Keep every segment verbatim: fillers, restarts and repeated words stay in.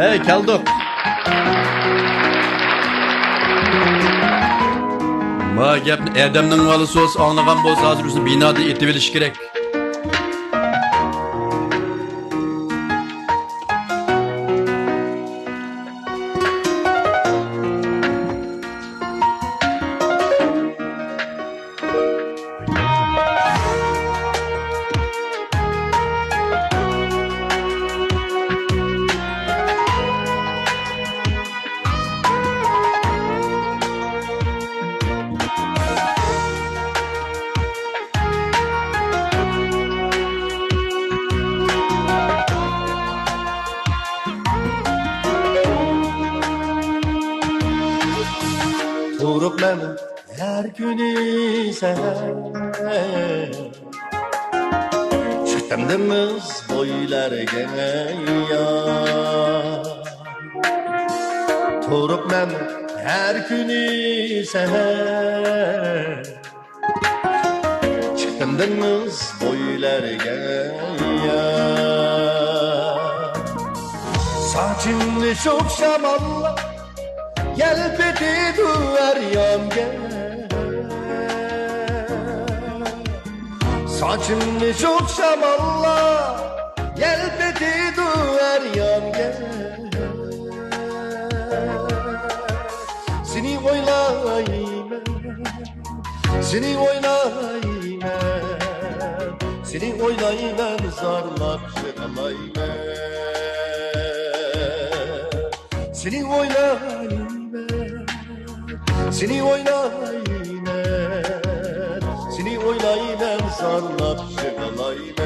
ھەي، كەلدۇق. ما گەپنى ئادەمنىڭ بالىسى بولسا ئاڭلىغان بولسا، ھازىر بىزنى بىنادىن ئېتىۋېلىشى كېرەك. تۇرۇپ مەن ھەر كۈنى سەھەر، چىقتىم دېڭىز بويلارغا يا. تۇرۇپ مەن ھەر كۈنى سەھەر، چىقتىم دېڭىز بويلارغا يا. ساچىمنى شوخ شاماللار يەلپۈتىدۇ ھەر يانغا. ساچىمنى شوخ شاماللار يەلپۈتىدۇ ھەر يانغا. سېنى ئويلايمەن، سېنى ئويلايمەن، سېنى ئويلايمەن، زارلاپ يىغلايمەن. سېنى ئويلايمەن، سېنى ئويلايمەن، سېنى ئويلايمەن، زارلاپ يىغلايمەن.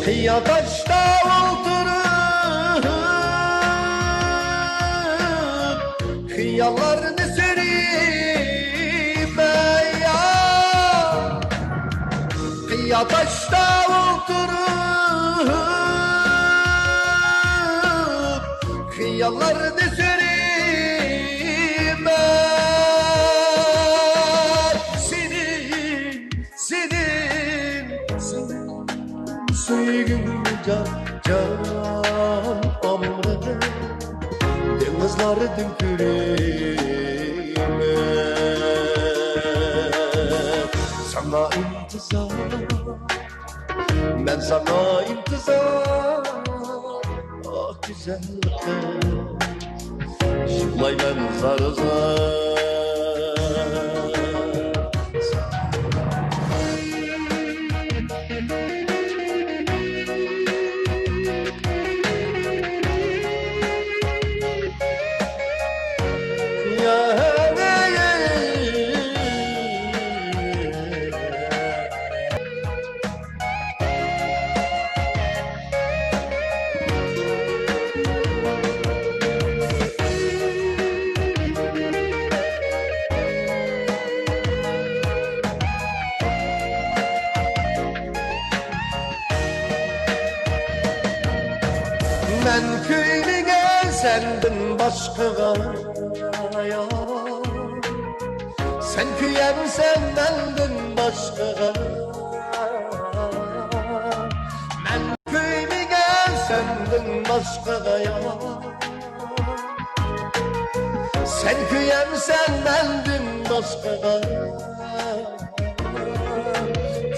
قىيا تاشتا ئولتۇرۇپ، خىياللارنى سۈرىمەن يا. قىيا تاشتا ئولتۇرۇپ، خىياللارنى سۈرىمەن. سېنى، سېنى، سېنى سۆيگۈم جان، جان ئامرىدىم، دېڭىزلاردىن كۆرىمەن. ساڭا ئىنتىزار، مەن ساڭا ئىنتىزار. ئاھ، گۈزەل قىز، يىغلايمەن زار-زار. مەن كۆيمىگەن سەندىن باشقىغا، يا. سەن كۆيەمسەن مەندىن باشقىغا؟ مەن كۆيمىگەن سەندىن باشقىغا يا. سەن كۆيەمسەن مەندىن باشقىغا؟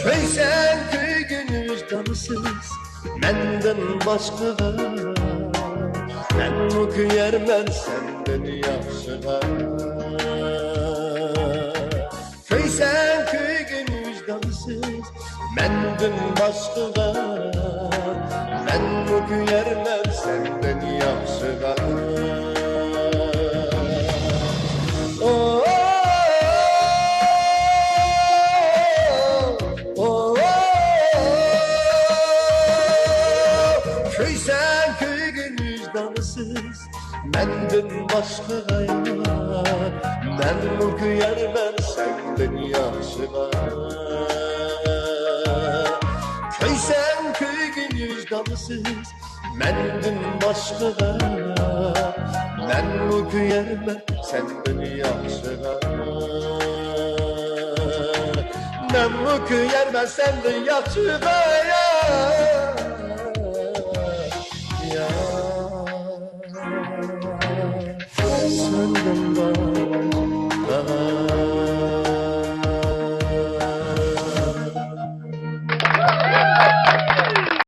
كۆيسەن كۆيگىن ۋىجدانسىز مەندىن باشقىغا، مەنمۇ كۆيەرمەن سەندىن ياخشىغا. كۆيسەن كۆيگىن ۋىجدانسىز مەندىن باشقىغا، مەنمۇ كۆيەرمەن سەندىن ياخشىغا. ئو، ئو، ئو، كۆيسەن كۆيگىن ۋىجدانسىز مەندىن باشقىغا يار، مەنمۇ كۆيەرمەن سەندىن ياخشىغا. كۆيسەڭ كۆيگىن ۋىجدانسىز، مەندىن باشقىغا، مەنمۇ كۆيەرمەن سەندىن ياخشىغا. مەنمۇ كۆيەرمەن سەندىن ياخشىغا، يا، يا. سەندىن بار